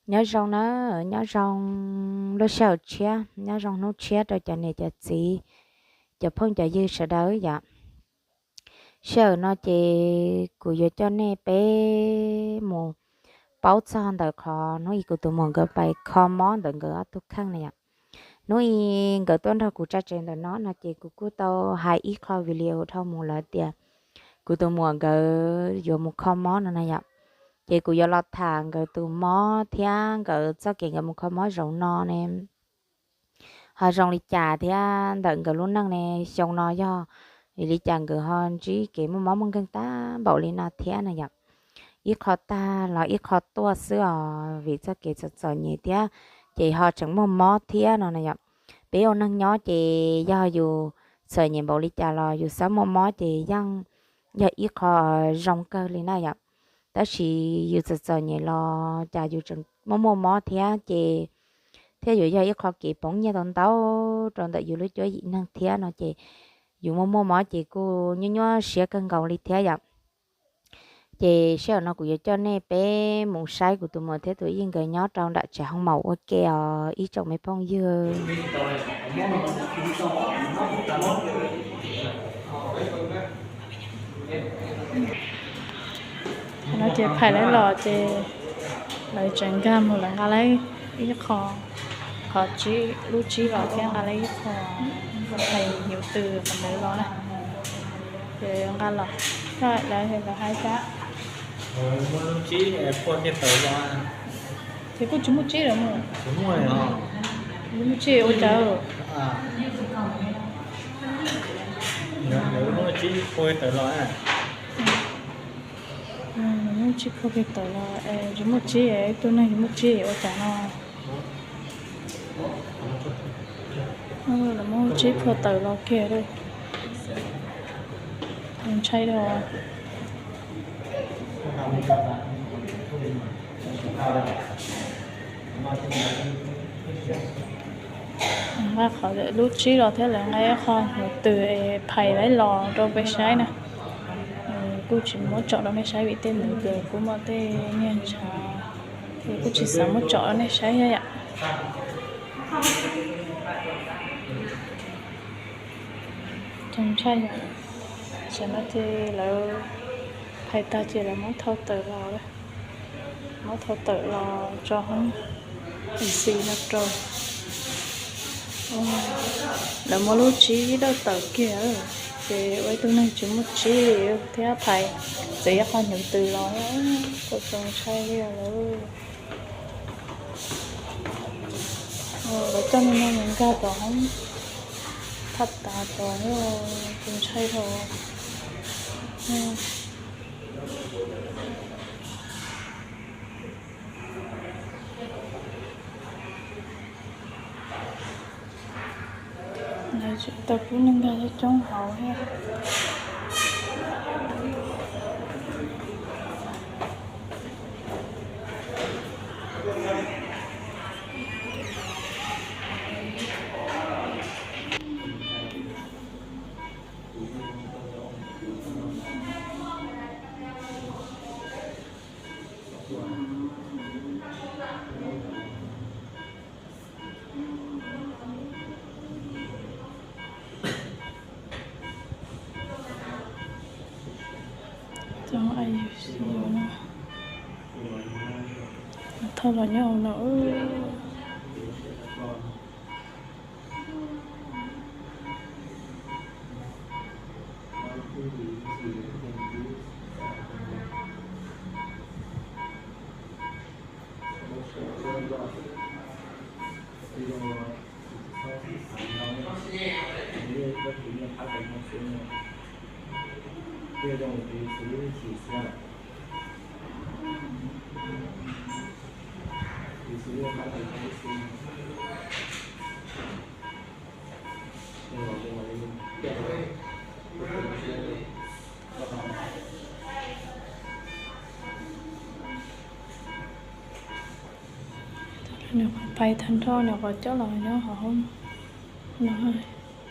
Nyob zoo na, nyob zoo lub sij hawm tshiab, nyob zoo hnub tshiab rau cov niam cov txiv, cov phooj cov ywg sawv daws yom. Sij hawm no ces kuv yuav coj nej peb mus paub txog ntawm qhov hnub ib kuv tus muam nkawd pais kho mob ntawm nkawd ob tug kheej na yom. Hnub ib nkawd tuaj nrog kuv tsa tsev ntawm no no ces kuv kuj tau hais ib qho video dhau mus lawm tias kuv tus muam nkawd yuav mus kho mob no na yom. Ces kuv yuav los tham nkawd tus mob thiab nkawd txoj kev nkawd mus kho mob zaum no ne ho zoo li cas thiab ntawm nkawd lub neej ne, xyoo no yog li cas nkawd ho ntsib kev muaj mob muaj nkeeg tag npaum li no thiab na yom. Ib qho tag los ib qho tuaj xwb os, vim txoj kev txom txom nyem thiab ces ho tseem muaj mob thiab no na yom. Peb ua neeg nyob ces yog yus txom nyem npaum li cas los yus xav muaj mob ces yeej yog ib qho zoo kawg li na yom. Tab sis yus txom txom nyem los cas yus tseem muaj muaj mob thiab ces thiaj yuav yog ib qho kev poob nyiaj tau ntau rau ntawm yus lub cuab yim neeg thiab no ces yus muaj muaj mob ces kuj nyuaj nyuaj siab kawg nkaus li thiab yom. Ces sij hawm no kuv yuav coj nej peb mus saib kuv tus muam thiab tus yij nkawd nyob rau nram tsev hoo maum ua ke os ib tsoom me phooj ywg. No ces phais lawv los ces lawv tseem nkag mus lawv nqa lawv ib qho, qhov tsib, lub tsib los thiab nqa lawv ib qho phais hnyuv tws qhov ntawd los na. Ces nqa los, lawv lawv hais cas? Ces kuj tsis muaj tsib los mus, tsis muaj tsib ua cas. Muaj tsib phua tawm los, tsis muaj tsib, tus neeg tsis muaj tsib ua cas no. Lawv muab tsib phua tawm los kiag, ntshai dhau. Nqa qhov lub tsib los thiab lawv nqa ib qho hnyuv tws es phais lawv los rau peb saib na. Kuj tsis muab tsom rau nej saib vim tej ntawd kuj muaj tej niag ntshav, ces kuj tsis xav muab tsom rau nej saib thiab yom. Ces ntshai yom, tam sim no ces lawv phais tag ces lawv muab thau tawm los, muab thau tawm los tso hoob i c u no rau. Lawv muab lub tsib dawj tawm kiag, ces ua ib tug neeg tsis muaj tsib thiab phais txawm ib qho hnyuv tws los, kuj txaus ntshai li lawm. Lawv coj me neeg nkag tom hoob thaj tas tom, kuj ntshai dhau. Lawv tseem tau pub neeg nkag coob coob hauv thiab. Thauj los nyob hauv no. Nws qhov pais tag nrho, nws qhov coj los nyob hauv no,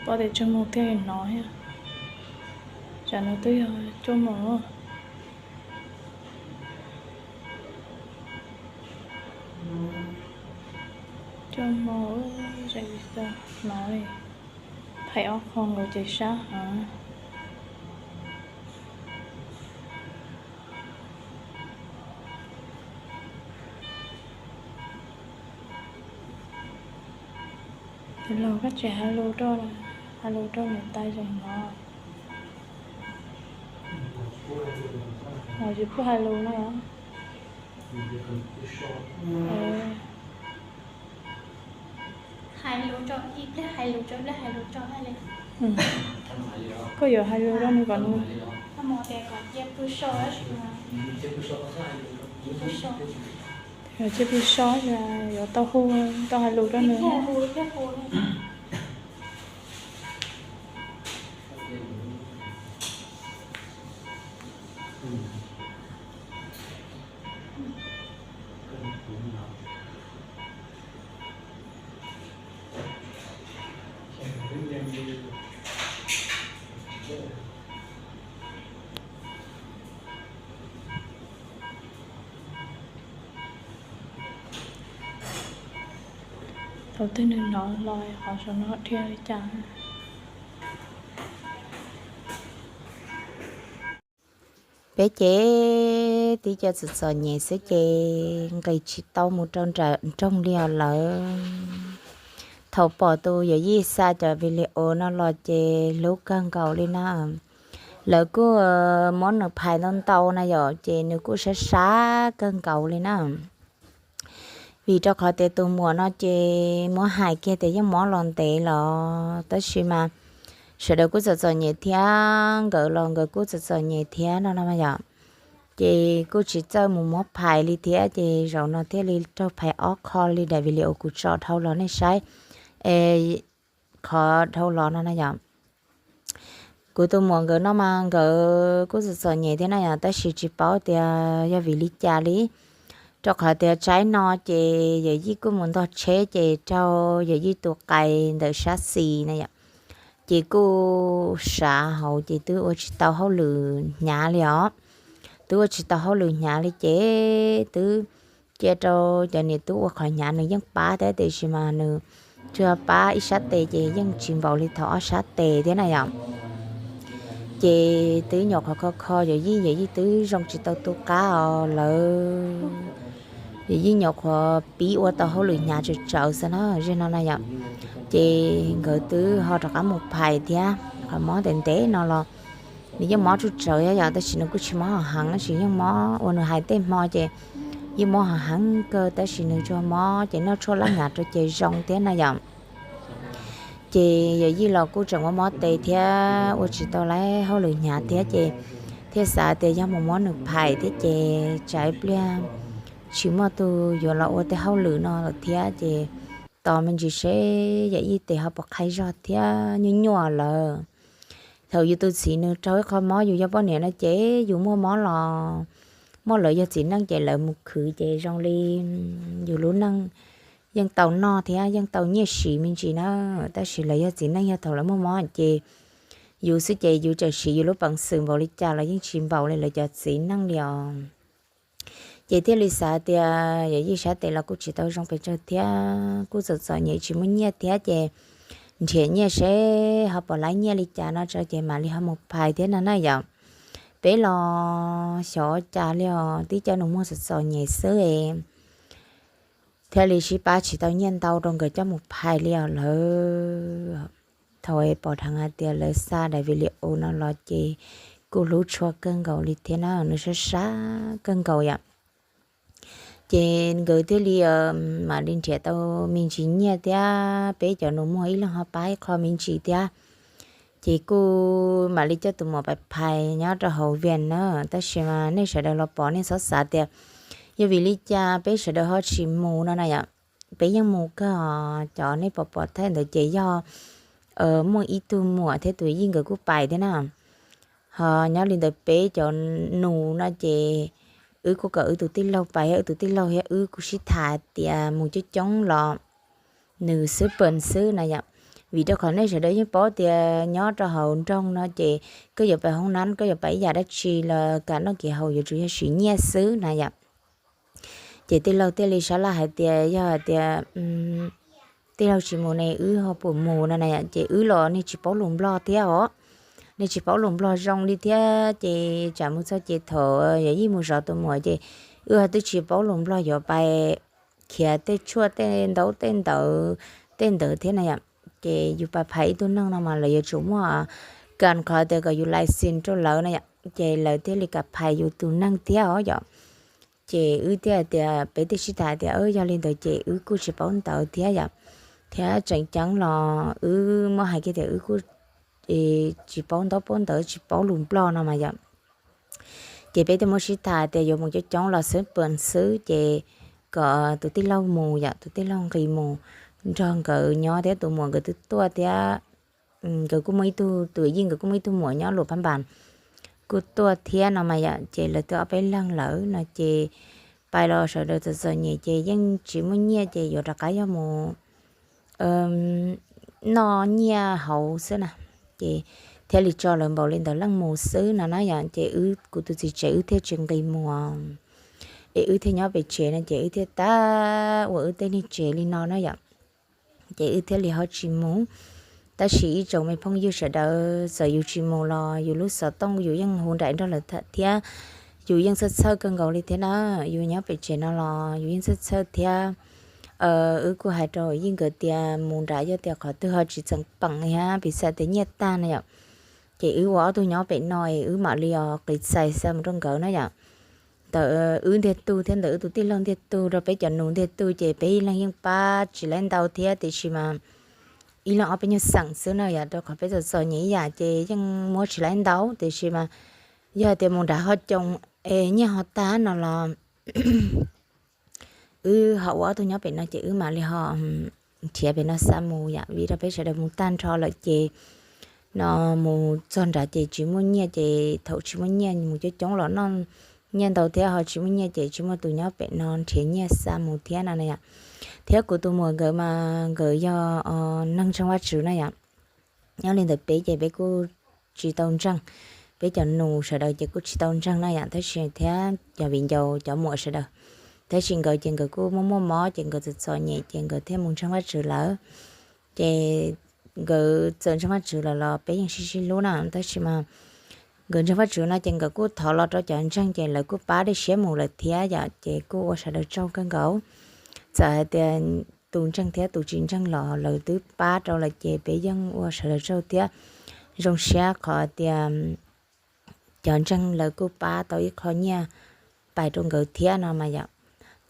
pom tias tsis mus thiaj li hnov thiab. Tsam no twb yog cuaj moos. Rau mo, zeem tsis tau hnov li. Phais ob qho nkaus ces sab heev. Tus laug koj tsis hais lus rau, hais lus rau niam tais zeem hnov. Tsis pub hais lus na. Koj yuav hais lus rau nws kom nws, cia pw so, yuav tau hu, tau hais lus rau nws. Thaum twg nws hnov los qhov saum no dhia li cas. Peb ces tib co txom txom nyem xwb ces nqis tsis tau mus rau nram nroog li os lawv. Thaum pom tus yawm yij xa cov video no los ces hlub kawg nkaus li na. Lawv kuj muab nws phais ntau ntau na yom, ces nws kuj sab sab kawg nkaus li na. Vim rau qhov tias tus muam no ces muab hais kiag tias yeej mob los ntev los tab sis mas sawv daws kuj txom txom nyem thiab, nkawd los nkawd kuj txom txom nyem thiab no no yom. Ces kuj tsis txawj mus muab phais li thiab, ces zaum no thiaj li raug phais ob qho li daim video kuv tso dhau los nej saib, es qhov dhau los no na yom. Kuv tus muam nkawd no mas nkawd kuj txom txom nyem thiab na yom, tab sis tsis paub tias yog vim li cas li. Rau qhov tias tsaib no ces yawm yij kuj mus ntog tsheb ces raug yawm yij tus qais ntawm sab xis na yom, ces kuj sav hauv ces twb ua tsis tau hauj lwm hnyav li os. Twb ua tsis tau hauj lwm hnyav li ces twb cia rau cov niam tub ua qhov hnyav, nws yeej pab thiab tiam sis mas nws tsuas pab ib sab tes ces yeej tsis npaum li thaum ob sab tes thiab na yom. Ces twb nyuam qhuav kho kho yawm yij, yawm yij twb zoo tsis tau tu qab os lawv. Yawm yij nyuam qhuav pib ua tau hauj lwm hnyav tsawv tsawv xwb na, zej no na yom. Ces nkawd twb ho rov qab mus phais thiab, qhov mob ntev ntev no los nws yeej mob tsuj tsawv thiab yom, tab sis nws kuj tsis mob heev, tab sis yeej mob uas nws hais tej hmo ces yeej mob heev heev kawg, tab sis nws tsuas mob ces noj tshuaj lab hnyav rau ces zoo thiab na yom. Ces yawm yij los kuj tseem mob mob tes thiab ua tsis tau lawv hauj lwm hnyav thiab ces thiaj xav tias yog mus muab nws phais thiab ces tsam ib pliag tsis muaj tus yuav los ua tej hauj lwm no lawm thiab ces tos me ntsis seb yawm yij tes ho puas qhai zog thiab nyuaj nyuaj lawm. Thaum yus tus txiv nws raug ib qho mob, yus yog poj niam no ces yus muaj mob los muaj lawv yog txiv neej ces lawv mus khwv ces zoo li yus lub neej yeej tau noj thiab yeej tau nyiaj siv me ntsis na. Tab sis lawv yog txiv neej, yog thaum lawv muaj mob ces yus xwb ces yus tseem siv yus lub peev xwm npaum li cas los yeej tsis npaum li lawv cov txiv neej li os. Ces thiaj li xav tias yawm yij sab tes los kuj tsis tau zoo pes tsawg thiab, kuj txom txom nyem tsis muaj nyiaj thiab ces nrhiav nyiaj seb ho puas laib nyiaj li cas no tso ces mam li ho mus phais thiab no na yom. Peb los xyov ua cas li os, tib co nus muag txom txom nyem xwb es thiaj li sib pab tsis tau nyiaj ntau rau nkawd coj mus phais li os lawv. Thaum pom dheev hais tias lawv xa daim video no los ces kuj hlub tshua kawg nkaus li thiab na, nws sab sab kawg nkaus yom. Ces nkawd thiaj li mam li nrhiav tau me ntsis nyiaj thiab, peb cov nus muag ib leeg ho pab ib qho me ntsis thiab. Ces kuj mam li coj tus muam pais phais nyob rau hauv Vias na. Tab sis mas nej sawv daws los pom nej txhob xav tias yog vim li cas peb sawv daws ho tsis mus no na yom. Peb yeej mus kawg os, cov nej pom pom thaij ntawd ces yog muaj ib tug muam thiab tus yij nkawd kuj pais thiab na. Ho nyob li ntawd peb cov nus no ces wb kuj kom wb tus tij laug pais, wb tus tij laug thiab wb kuj sib tham tias mus coob coob los nws xwb pees xwb na yom. Vim rau qhov nej sawv daws yeej paub tias nyob rau hauv nroog no ces koj yuav pais hoob nab, koj yuav pais ib yam dab tsi los kam noj kev haus yuav tsum yog siv nyiaj xwb na yom. Ces tij laug thiaj li sab laj hais tias yog hais tias tij laug tsis mus ne wb ho puas mus no na yom. Ces wb los nej tsis paub lus Nplog thiab os, nej tsis paub lus Nplog zoo li thiab ces tsam mus txog ces thaum yog yij mus zov tus muam ces wb ho twb tsis paub lus Nplog yuav pais khiav tej tshuaj tej ntaub tej ntawd, tej ntawd thiab na yom. Ces yus pais phais ib tug neeg no mas lawv yuav tsum muaj kas qhov tias kom yus license rau lawv na yom, ces lawv thiaj li kam phais yus tus neeg thiab os yom. Ces wb thiaj tias peb thiaj sib tham tias yog li ntawd ces wb kuj tsis paub ntawv thiab yom, thiab tseem ceeb los wb muab hais kiag tias wb kuj tsis paub ntaub paub ntawv tsis paub lus Nplog no mas yom. Ces peb thiaj muab sib tham tias yuav mus coob coob los xwb pes xwb ces kom tus tij laug mus yom, tus tij laug nqis mus nrog nkawd nyob thiab tus muam nkawd twb tuaj thiab. Nkawd kuj muaj ib tug tus yij, nkawd kuj muaj ib tug muam nyob Luam Phab Npas kuj tuaj thiab no mas yom. Ces lawv twb ob peb leeg lawm no ces pais los sawv daws txom txom nyem ces yeej tsis muaj nyiaj ces yuav rov qab yog mus noj nyiaj hauv xwb na. Ces thiaj li tso lawv npaum li ntawd leej mus xwb no na yom. Ces wb kuv tus txiv tsev wb thiaj tsis nqis mus, es wb thiaj nyob pem tsev no ces wb thiaj tab ua wb tej niag tsev li no na yom. Ces wb thiaj li ho tsis mus. Tab sis ib tsoom me phooj ywg sawv daws, txawm yus tsis mus los yus lub xov tooj yus yeej hu nraim nrog lawv thiab, yus yeej txhawj txhawj kawg nkaus li thiab na. Yus nyob pem tsev no los yus yeej txhawj txhawj thiab. Wb kuj hais rau yij nkawd tias mus nrad yog tias qhov twg ho tsis txeem peem li hab piv xam tias nyiaj tag na yom. Ces wb ua ob tug nyob pem no es wb mam li os qiv txais xa mus rau nkawd na yom. Ntawm wb ntiag tug thiab ntawm wb tus tij laug ntiag tug rau peb cov nus ntiag tug ces peb ib leeg yeej pab tsis laib ntau thiab tiam sis mas ib leeg ob peb nyuag xeem xwb na yom, rau qhov peb txom txom nyem ib yam ces yeej muab tsis laib ntau tiam sis mas yog tias mus nrad ho coo es nyiaj ho tag no los wb ho ua ob tug nyob pem no ces wb mam li ho nrhiav pem no xa mus yom, vim rau peb sawv daws mus tag nrho lawm ces no mus txog nrad ces tsis muaj nyiaj ces thaum tsis muaj nyiaj mus coob coob los noj nyiaj ntau thiab, ho tsis muaj nyiaj ces tsis muaj tus nyob pem no nrhiav nyiaj xa mus thiab no na yom. Thiab kuv tus muam nkawd mas nkawd yog neeg ntseeg Vajtswv na yom. Nyob li ntawd peb ces peb kuj tsis tau ntseeg, peb cov nus sawv daws ces kuj tsis tau ntseeg na yom, tab sis thiab cov viv ncaus cov muam sawv daws, tab sis nkawd ces nkawd kuj muaj muaj mob ces nkawd txom txom nyem ces nkawd thiaj mus ntseeg Vajtswv lawm. Ces nkawd txawm ntseeg Vajtswv lawm los peb yeej sib sib hlub na, tab sis mas nkawd ntseeg Vajtswv no ces nkawd kuj thov los rau cov ntseeg ces lawv kuj pab dej siab mus lawm thiab yom, ces kuj ua sawv daws tsaug kawg nkaus. Txawm hais tias tus ntseeg thiab tus tsis ntseeg los lawv twb pab rau lawm ces peb yeej ua sawv daws tsaug thiab zoo siab qhov tias cov ntseeg lawv kuj pab tau ib qho nyiaj pais rau nkawd thiab no mas yom.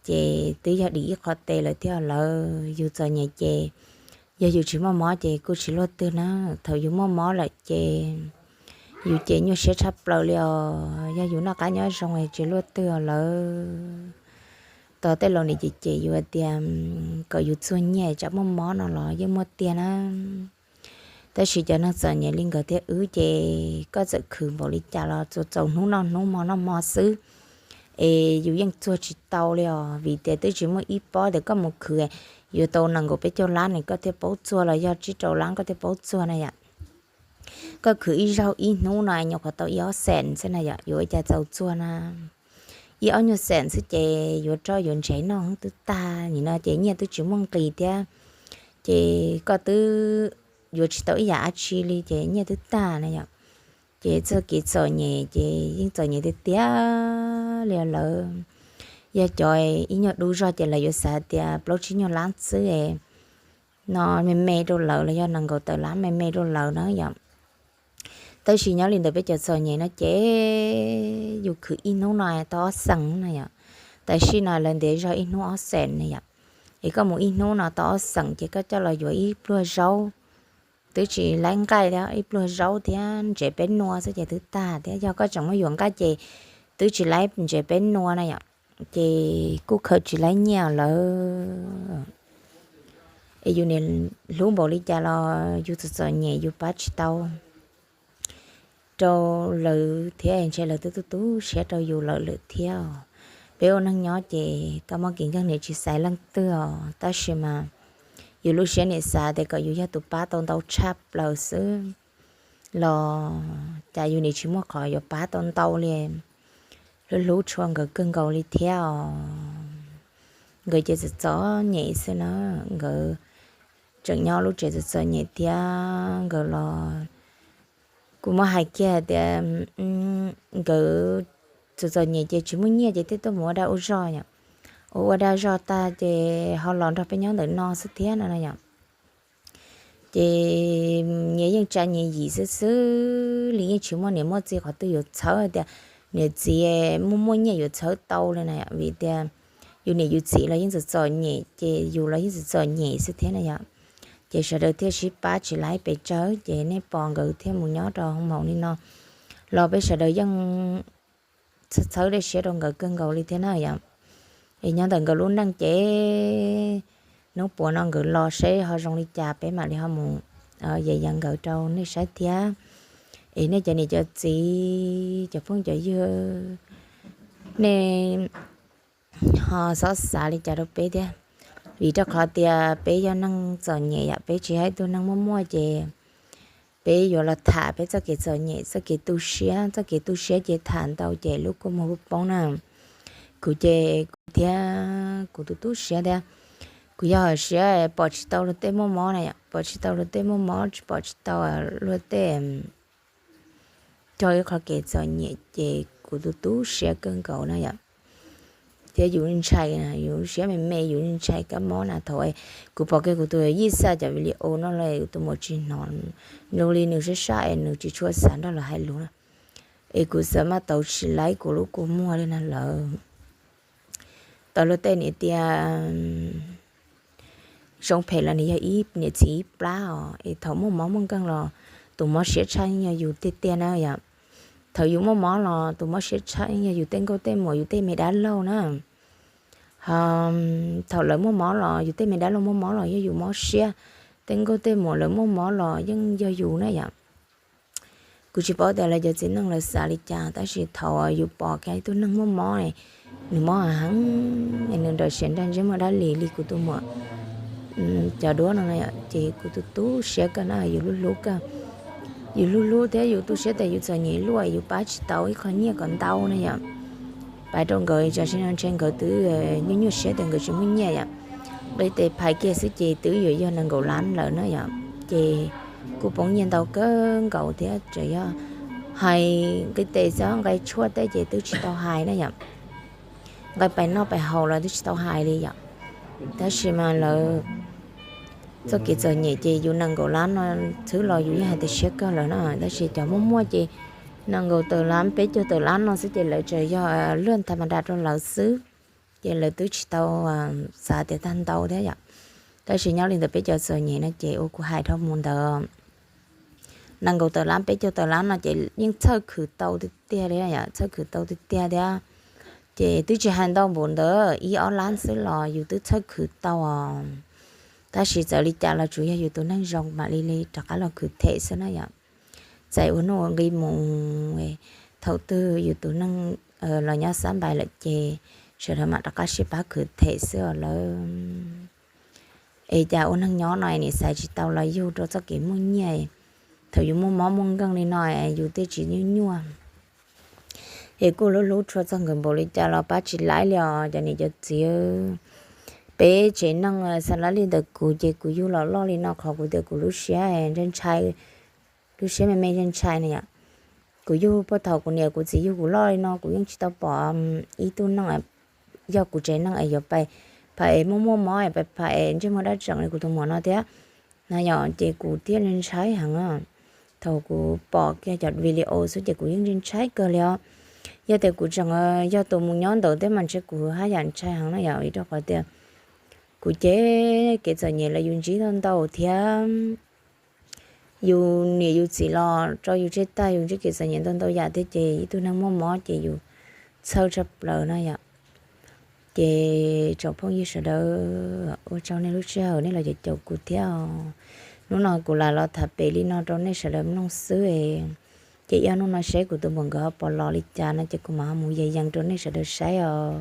Ces twb yog dim ib qho tes lawm thiab, lawv yus txom nyem ces yog yus tsis muaj mob ces kuj tsis luaj twg na. Thaum yus muaj mob lawm ces yus ces nyuaj siab tshaj plaws li os, yog yus noj qab nyob zoo tsis luaj twg os lawv. Tos tej laus nim ces ces yus tias kom yus txuag nyiaj tsam muaj mob no los yeej muaj tiag na. Tab sis cov neeg txom nyem li nkawd thiab wb ces koj txawm khwv npaum li cas los txaus txaus hnub noj hnub hmo noj hmo xwb, es yus yeej txuag tsis tau li os, vim tias twb tsis muaj ib pob tias koj mus khwv yuav tau nees nkaum peb caug lab ne koj thiaj paub txuag, los yog tsib rau lab koj thiaj paub txuag na yom. Koj khwv ib zaug ib hnub no nyuam qhuav tau ib ob xees xwb na yom, yuav ua cas txaus txuag na. Ib ob nyuag xees xwb ces yuav roj yuav ntsev noj twb tag, nim no ces nyiaj twb tsis muaj nqis thiab, ces koj twb yuav tsis tau ib yam dab tsi li ces nyiaj twb tag na yom. Ces txoj kev txom nyem ces yeej txom nyem tiag tiag li lawm. Yog cov ib nyuag dub zog ces lawv yuav xav tias plaub tsib nyuag lab xwb no me me rau lawv, los yog nees nkaum tawm lab me me rau lawv na yom. Tab sis nyob li ntawd peb cov txom nyem no ces yus khwv ib hnub no tau ob xees na yom. Tam sim no lawv ntiav zog ib hnub ob xees na yom. Es koj mus ib hnub no tau ob xees ces koj coj los yuav ib pluag zaub, twb tsis laib nqaij thiab, ib pluag zaub thiab ntsev peb nua xwb ces twb tag thiab. Yog koj tseem muab yuav nqaij ces twb tsis laib ntsev peb nua na yom, ces kuj khaws tsis laib nyiaj lawm. Es yus nim hlub npaum li cas los yus txom txom nyem yus pab tsis tau rau lawv thiab, ntshe lawv twb tu tu siab rau yus lawm lawm thiab. Peb ua neej nyob ces kab mob kis nkeeg nim tsis xaiv leej twg os, tab sis mas yus lub siab nim xav tias kom yus yog tus pab tau ntau tshaj plaws xwb los cas yus nim tsis muaj qhov yuav pab tau ntau li. Hlub hlub tshua nkawd kawg nkaus li thiab os. Nkawd ces txom txom nyem xwb na, nkawd tseem nyob lub tsev txom txom nyem thiab nkawd los, kuv muab hais kiag tias nkawd txom txom nyem ces tsis muaj nyiaj ces thiaj tuaj mus ua dag ua zog yom. Ua ua dag zog tag ces ho los nrog peb nyob ntawm no xwb thiab no no yom. Ces nyias yeej tsa nyias yim xwb xwb li, yeej tsis muaj niam muaj txiv qhov twg yuav txhawb tias niam txiv muaj muaj nyiaj yuav txhawb tau li na, vim tias yus niam yus txiv los yeej txom txom nyem ces yus los yeej txom txom nyem xwb thiab na yom. Ces sawv daws thiaj sib pab tsis laib pes tsawg ces nej pom nkawd thiaj mus nyob rau hoo maum li no los peb sawv daws yeej txhawb dej siab rau nkawd kawg nkaus li thiab na yom. Es nyob ntawm nkawd lub neej ces hnub puas no nkawd los seb ho zoo li cas peb mam li ho mus yas yas nkawd rau nej saib thiab. Es nej cov niam cov txiv cov phooj cov ywg, nej ho xob xav li cas rau peb thiab, vim rau qhov tias peb yog neeg txom nyem yom, peb tsis yog ib tug neeg muaj muaj ces peb yuav los tham peb txoj kev txom nyem, txoj kev tu siab, txoj kev tu siab ces tham ntau ces lub kua muag poob na. Kuv ces kuv thiab kuv tus tub siab thiab, kuv yog hais siab pom tsis tau luag tej muaj mob na yom, pom tsis tau luag tej muaj mob, tsis pom tsis tau luag tej raug ib qho kev txom nyem ces kuv tus tub siab kawg nkaus na yom. Thiab yus ntshai, yus siab me me yus ntshai kab mob na thaum kuv pom kiag kuv tus yij xa cov video no los kuv tus muam tsis hnov, zoo li nws sab sab es nws tsis tshua xav nrog lawv hais lus na. Es kuv xav mas tau tsis laib kuv lub kua muag li na lawm. Tau luag tej niam tias zoo phem los nws yog ib niam txiv ib plab os, es thaum muaj mob muaj nkeeg los tus mob siab tshaj yeej yog yus tiag tiag na yom. Thaum yus muaj mob los tus mob siab tshaj yeej yog yus tej nkauj tej muam, yus tej me dab laug na. Thaum lawv muaj mob los, yus tej me dab laug muaj mob los yog yus mob siab, tej nkauj tej muam lawv muaj mob los yeej yog yus na yom. Kuv tsis paub tias lawv cov txiv neej lawv xav li cas tab sis thaum yus pom kiag ib tug neeg muaj mob, nws mob heev, nws nrawm siab nrag ntsej muag dab li li kuv tus muam cov duab no ces kuv tus tub siab kawg na, yus hlub hlub kawg. Yus hlub hlub thiab yus tu siab tias yus txom nyem luaj yus pab tsis tau ib qho nyiaj kom ntau na yom. Pab rau nkawd tam sim no ntshe nkawd twb nyuaj nyuaj siab tias nkawd tsis muaj nyiaj yom. Nqi tes phais kiag xwb ces twb yuav yog nees nkaum lab lawm na yom. Ces kuj poob nyiaj ntau kawg nkaus thiab, tseem yog hais nqi tes xwb, nqe tshuaj tej ces twb tsis tau hais na yom. Nqe pais noj pais haus los twb tsis tau hais li yom. Tab sis mas lawv txoj kev txom nyem ces yus nees nkaum lab no xwb los yus yeej hais tias siab kawg lawm na, tab sis cov muaj muaj ces nees nkaum tawm lab peb caug tawm lab no xwb ces lawv tseem yog luag tham mas da rau lawv xwb, ces lawv twb tsis tau xav tias tag ntau thiab yom. Tab sis nyob li ntawm peb cov txom nyem no ces ua kuv hais dhau mus ntawd nees nkaus tawm lab peb caug tawm lab no ces yeej txhawj khwv tau tiag tiag li yom, txhawj khwv tau tiag tiag thiab. Ces twb tsis hais ntau npaum ntawd, ib ob lab xwb los yus twb txhawj khwv tau os. Tab sis txawm li cas los tsuas yog yus tus neeg zoo mam li li rov qab los khwv them xwb na yom. Txais ua nuj ua nqi mus, thaum twg yus tus neeg los nyob xab npais lawm ces sawv daws mam rov qab sib pab khwv them xwb os lawm. Es cas ua neeg nyob no nim xaiv tsis tau los yug rau txoj kev muaj nyiaj, thaum yus muaj mob muaj nkeeg li no yus thiaj tsis nyuaj nyuaj. Es kuj hlub hlub tshua txog nkawd npaum li cas los pab tsis laib li os cov niam cov txiv. Peb tsev neeg xa lab li ntawm kuv ces kuv yug los loj li no qhov kuv tias kuv lub siab ntshai ntshai, lub siab me me ntshai ntshai na yom. Kuv yug puag thaum kuv niam kuv txiv yug kuv loj li no kuv yeej tsis tau pom ib tug neeg yog kuv tsev neeg es yuav pais pham es muaj muaj mob es pais pham es ntsej muag dab tseem li kuv tus muam no thiab na yom. Ces kuv thiaj li ntshai heev. Thaum kuv pom kiag cov video xwb ces kuv yeej ntshai kawg li os. Yog tias kuv tseem yog tus mus nyob ntawd thiab mas ntshe kuv haj yam ntshai heev na yom, vim rau qhov tias kuv ces kev txom nyem los yus ntsib ntau ntau thiab. Yus niam yus txiv los tso yus tseg tag, yus ntsib kev txom nyem ntau ntau yam thiab ces ib tug neeg muaj mob ces yus txhawj tshaj plaws na yom. Ces tsoom phooj ywg sawv daws, ua tsaug nej lub sij hawm nej los caum caum kuv thiab os. Hnub no kuv lam los tham pem li no rau nej sawv daws mloog xwb. Ces ib ob hnub no seb kuv tus muam nkawd ho puas los li cas no ces kuv mam ho mus yees yees rau nej sawv daws saib os.